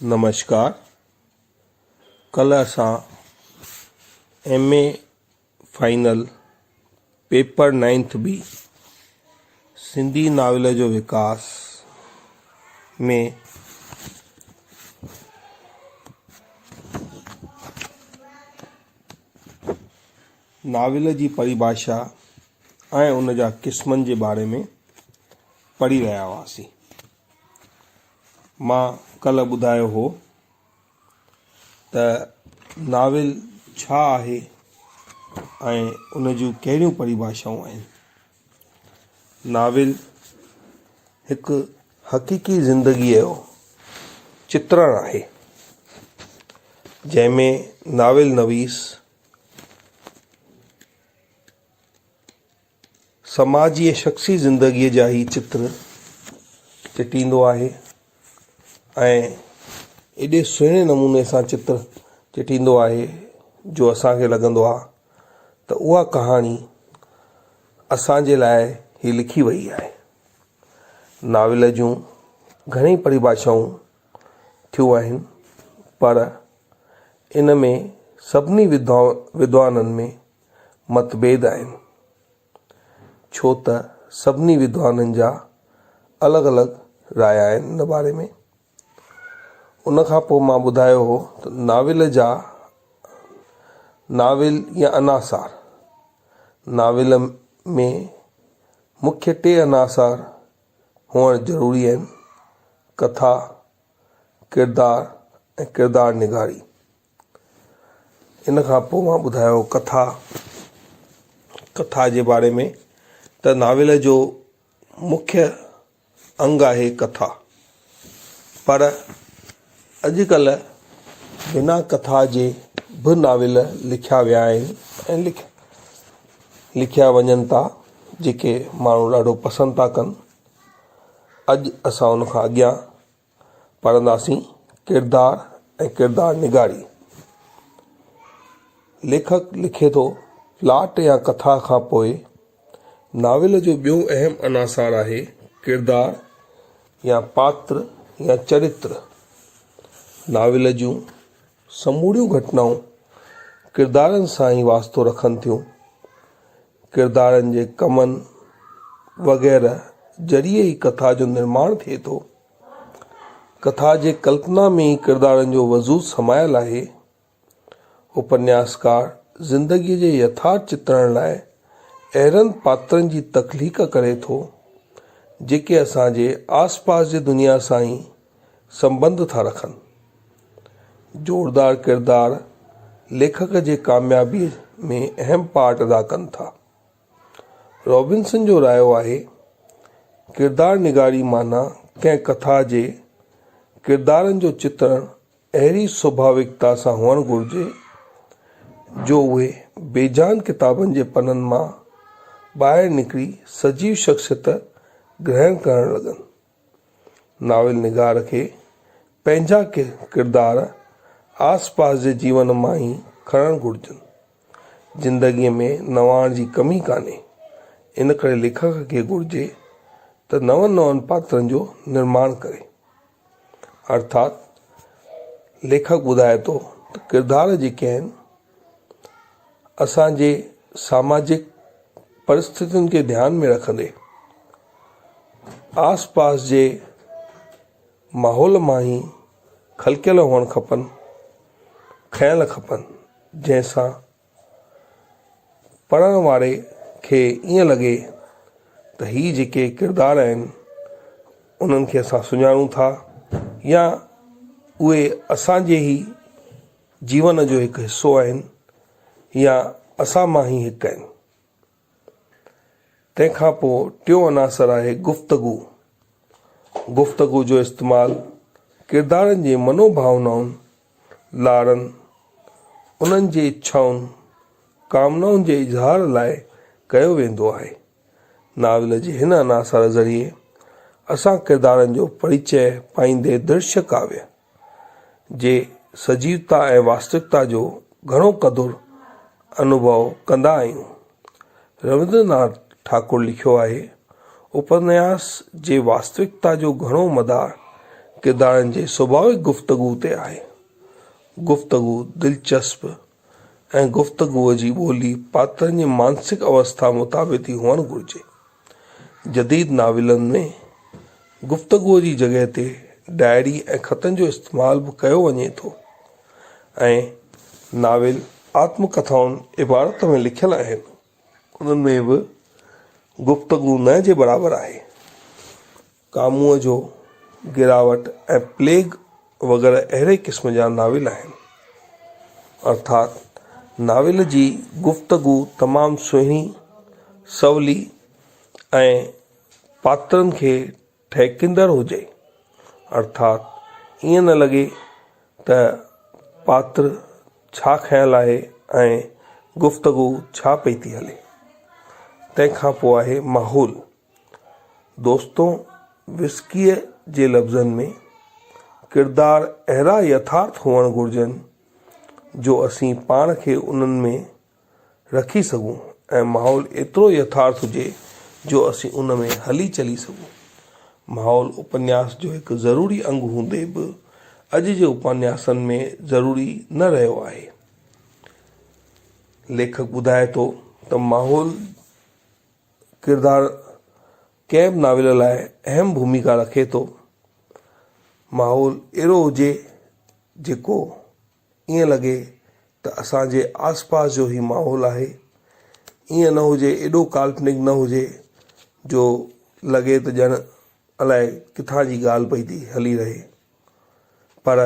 نمشڪار ڪلهه اسان M A final paper ninth B Sindhi novel جو وڪاس ۾ ناول جي پريڀاشا ۽ ان جا قسمن جي باري ۾ پڙهي رهيا هئاسين. مان ڪلهه ٻڌايو هو ته ناول ڇا آهي ۽ ان جون ڪهڙيون پريڀاشائون آهن. ناول هڪ حقيقي زندگيء جو چترڻ آهي، جنهن ۾ ناول نويس سماجي ۽ شخصي زندگيء جا هي چتر چٽيندو آهي ۽ ايڏي سهڻي نموني سان چتر چٽيندو آهي جو اسان کي لڳندو آهي ته اها ڪهاڻي اسان جي لاء هي لکي وئي آهي. ناول جون گهڻيئي پريڀاشائون ٿيون آهن پر ان ۾ سڀني ودوانن ۾ متڀيد آهن، ڇو ته سڀني ودوانن جا الڳ الڳ رايا آهن ان باري ۾. ان کان پوء مان ٻڌايو هو ته ناول جا ناول يا عناصار، ناول ۾ مکيه ٽي عناصار هئڻ ضروري آهن، ڪٿا، ڪردار ۽ ڪردار نگاري. ان کان پوء مان ٻڌايو ڪٿا، ڪٿا جي باري ۾ ته ناول جو مکيه انگ آهي ڪٿا. پر اڄڪلهه بنا ڪٿا جي به ناول لکيا ويا آهن ۽ لکيا وڃن ٿا جيڪي ماڻهو ڏاڍو پسند ٿا ڪن. اڄ اسان ان کان اڳيان پڙهنداسين ڪردار ۽ ڪردار نگاري. ليکڪ لکي ٿو، پلاٽ يا ڪٿا کان پوء ناول جو ٻيو اهم عناصر آهي ڪردار يا پاتر يا چرتر. ناول جون سموريون گهٽنائون ڪردارن سان ئي واسطو رکن ٿيون. ڪردارن جي ڪمن وغيره ذريعي ئي ڪٿا جو نرماڻ ٿئي ٿو. ڪٿا جي ڪلپنا ۾ ئي ڪردارن جو وجود سمايل آهي. اپنياسڪار زندگيء جي يٿارٿ چترڻ لاء اهڙن پاترن جي تخليق ڪري ٿو، جيڪي اسان جي آس پاس جي دنيا سان ئي سنٻنڌ ٿا رکن. زوردار ڪردار ليکڪ جي ڪاميابيء ۾ اهم پارٽ ادا ڪن ٿا. رابنسن جو رايو آهي، ڪردار نگاري معنيٰ ڪنهن ڪٿا جي ڪردارن جو چترڻ اهڙي سڀاويڪتا سان هئڻ گهرجي جو اهي بيجان ڪتابن جي پنن مان ٻاهر نڪري سجيو شخصيت گرهڻ ڪرڻ لڳن. ناول نگار کي پنهنجا ڪردار آس پاس جي جيون مان ئي کڻڻ گهرجن. زندگيء ۾ نواڻ جي ڪمي ڪانهي، ان ڪري ليکڪ کي گهرجي ته نون نون پاترن جو نرماڻ ڪري. ارٿات ليکڪ ٻڌائي ٿو ته ڪردار جيڪي آهن، اسان جي ساماجڪ پرسٿتين کي ڌيان ۾ رکندي آس پاس جي ماحول مان ئي خلقيل هئڻ کپن، کنيل کپن، جنهن سان پڙهڻ واري کي ائين لڳي ته هي جيڪي ڪردار آهن انهن کي اسان سڃاڻون ٿا يا اهي اسان جي ئي جيون جو هڪ حصو آهن يا اسان مان ئي هڪ آهن. تنهن کان پوء ٽيون عناصر آهي گفتگو. گفتگو جو استعمال ڪردارن جي منو ڀاونائن، لاڙن، انهن جي اڇائن، ڪامنائن جي اظهار لاء ڪيو ويندو آهي. ناول جي هن عناصر ذريعي اسان ڪردارن جو پريچئه پائيندي درشيه ڪاويه جي سجيوتا ۽ واستوڪتا جو گهڻو قدر انوڀو ڪندا آهيون. رويندرناٿ ٺاڪر لکيو آهي، اپنياس جي واستوڪتا جو گهڻو مدار ڪردارن جي سڀاويڪ گفتگو تي آهي. گفتگو دلچسپ ۽ گفتگوء جي ٻولي پاترن جي مانسڪ اوسٿا مطابق ئي هئڻ گهرجي. جديد ناولن ۾ گفتگوء جي جڳهه تي ڊائري ۽ خطن جو استعمال به ڪيو وڃي ٿو ۽ ناول آتم ڪٿائن عبارت ۾ لکيل آهن، انهن ۾ به گفتگو نه جي برابر آهي. ڪاموء جو گراوٽ ۽ پليگ وغيره اهڙي قسم جا ناول آهن. ارٿات ناول جي گفتگو تمام سهڻي، سولي ۽ پاترن کي ٺهڪيندڙ هجي. ارٿات ائين نه لڳي ته پاتر ڇا خيال آهي ۽ گفتگو ڇا پئي ٿي هلي. تنهن کان پوء آهي ماحول. دوستو وسڪيء جي لفظن ۾ ڪردار اهڙا يٿارٿ هئڻ گهرجن جو اسين پاڻ کي انهن ۾ رکي سگهون ۽ ماحول ايترو يٿارٿ هجي جو اسين ان ۾ هلي چلي سگهون. ماحول اپنياس جو هڪ ضروري انگ هوندي به اڄ جي اپنياسن ۾ ضروري نه رهيو آهي. ليکڪ ٻڌائي ٿو ته ماحول ڪردار ڪنهن به ناول لاء اهم ڀوميڪا رکي ٿو. ماحول اهڙو هجي جيڪو ائين لڳي ته اسان جي آس پاس جو هي ماحول آهي. ائين نه هجي ايڏو ڪالپنڪ نه هجي جو لڳي ته ڄڻ الائي ڪٿان جي ڳالهه پئي ٿي هلي رهي. پر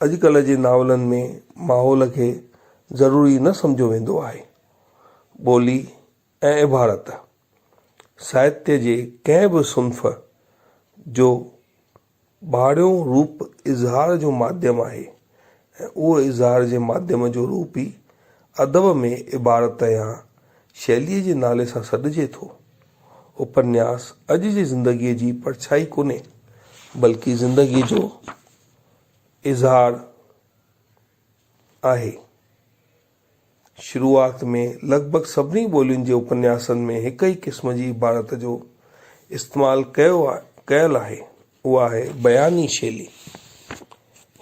اڄڪلهه جي ناولن ۾ ماحول کي ضروري نه سمجهيو ويندو آهي. ٻولي ۽ عبارت ساهتيه جي ڪنهن به صنف جو ٻاهريون روپ اظهار جو ماڌيم آهي ۽ اهو اظهار جي ماڌيم جو روپ ئي ادب ۾ عبارت يا شيليء جي نالي سان سڏجي ٿو. اپنياس اڄ جي زندگيء جي پرڇائي ڪونهي، بلڪه زندگيء جو اظهار آهي. شروعات ۾ لڳ ڀڳ سڀني ٻولين جي اپنياسن ۾ هڪ ئي قسم جي عبارت جو استعمال ڪيو ڪيل آهي، اها آهي بياني شيلي.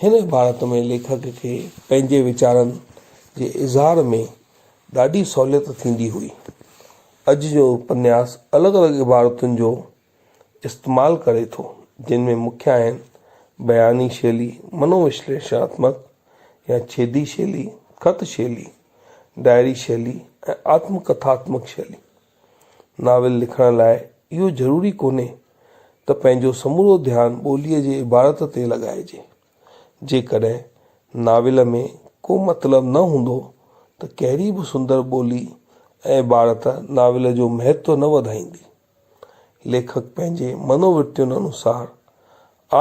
هن عبارت ۾ ليکڪ کي پنهنجي ويچارن جي اظهار ۾ ڏاڍي سهوليت ٿيندي هئي. اڄ جو اپنياس الڳ الڳ عبارتن جو استعمال ڪري ٿو، جن ۾ مکيه آهن، بياني شيلي، منووشليشڻاتمڪ يا ڇيدي شيلي، خط شيلي، ڊائري شيلي ۽ آتم ڪٿاتمڪ شيلي. ناول لکڻ لاء اهو ضروري ڪونهي ته پنهنجو سمورو ڌيان ٻوليء جي عبارت تي لڳائجي. جيڪڏهن ناول ۾ ڪو مطلب نه هوندو ته ڪهڙي به سندر ٻولي ۽ عبارت ناول جو مهتو نه وڌائيندي. ليکڪ پنهنجي منوورتين انوسار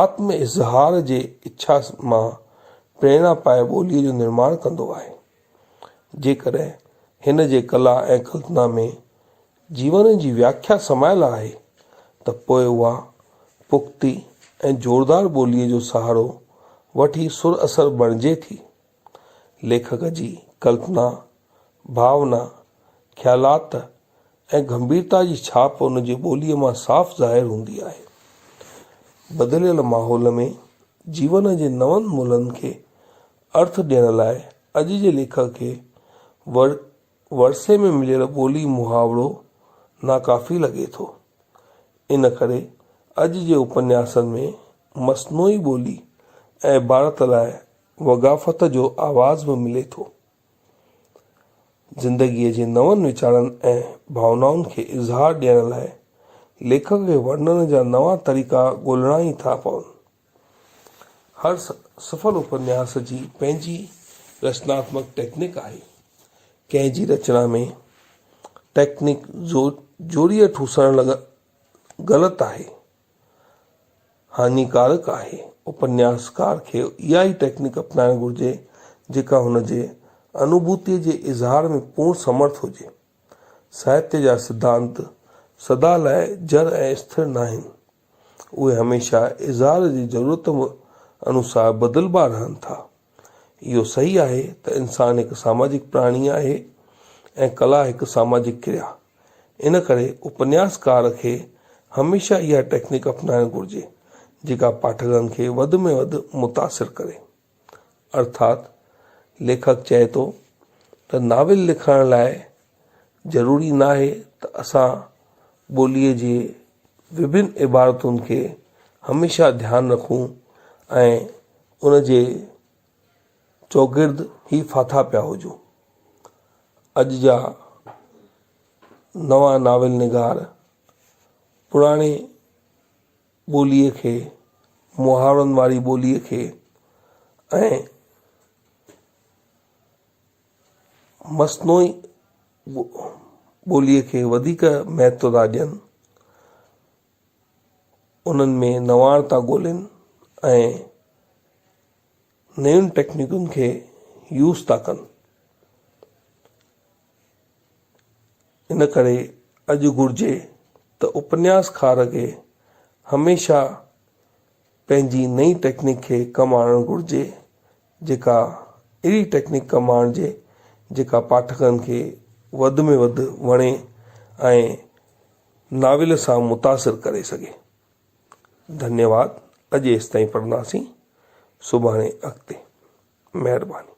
آتم اظهار جي اڇا مان پريرڻا پائي ٻوليء جو نرماڻ ڪندو آهي. جيڪڏهن هن جي ڪلا ۽ ڪلپنا ۾ جيون جي وياکيا سمايل آهي ته پوء اها پختي ۽ زوردار ٻوليء جو سهارو وٺي سر اثر بڻجي ٿي. ليکڪ جي ڪلپنا، ڀاونا، خيالات ۽ گنڀيرتا جي ڇاپ ان جي ٻوليء مان صاف ظاهر هوندي آهي. بدليل ماحول ۾ جيون جي نون ملهن کي ارٿ ڏيڻ لاء اڄ جي ليکڪ کي ورثي ۾ مليل ٻولي محاورو ناڪافي لڳي ٿو. ان ڪري اڄ جي اپنياسن ۾ مصنوعي ٻولي ۽ عبارت لاء وغافت جو آواز به ملي ٿو. زندگيء جي نون ويچارن ۽ ڀاونائن کي اظهار ڏيڻ لاء ليکڪ کي ورنن جا نوان طريقا ڳولڻا ئي ٿا پون. هر سڦل اپنياس جي پنهنجي رچناتمڪ ٽيڪنڪ آهي. ڪنهن جي رچنا ۾ ٽيڪنڪ زوريء ٺوسڻ غلط آهي. هاڃيڪارڪ آهي. اپنياسڪار کي اها ئي ٽيڪنڪ اپنائڻ گهرجي جيڪا هن جي انوڀوتيء جي اظهار ۾ پورڻ سمرٿ هجي. ساهتيه جا سڌانت سدا لاء جر ۽ اسٿر ناهن. اهي هميشه اظهار جي ضرورت انوسار بدلبا رهن ٿا. اهو صحيح آهي ته انسان هڪ ساماجڪ پراڻي آهي ۽ ڪلا هڪ ساماجڪ ڪريا. ان ڪري اپنياسڪار کي هميشه اها ٽيڪنڪ اپنائڻ گهرجي، جيڪا پاٺڪن کي وڌ ۾ وڌ متاثر ڪري. ارٿات ليکڪ چئي ٿو ته ناول لکڻ لاء ضروري ناهي ته اسان ٻوليء جي وڀن عبارتن کي هميشه ڌيان رکون ۽ ان جي چوگرد ئي ڦاٿا پيا هجون. اڄ جا نوان ناول نگار پراڻي ٻوليء کي، محاورن واري ٻوليء کي ۽ مصنوعي ٻوليء کي وڌيڪ مهتو ٿا ڏين، انهن ۾ نواڻ ٿا ڳولين ۽ نين ٽيڪنيڪن کي يوز ٿا ڪن. ان ڪري اڄ گهرجي ته اپنياسڪار کي هميشه پنهنجي نئين ٽيڪنيڪ کي ڪم آڻڻ گهرجي جيڪا اهڙي ٽيڪنيڪ ڪم آڻجي جيڪا پاٺڪن کي وڌ ۾ وڌ وڻي ۽ ناول سان متاثر ڪري سگهي. ڌنيواد اڄ ايستائين پڙهنداسين سڀاڻي اڳتي. مهرباني.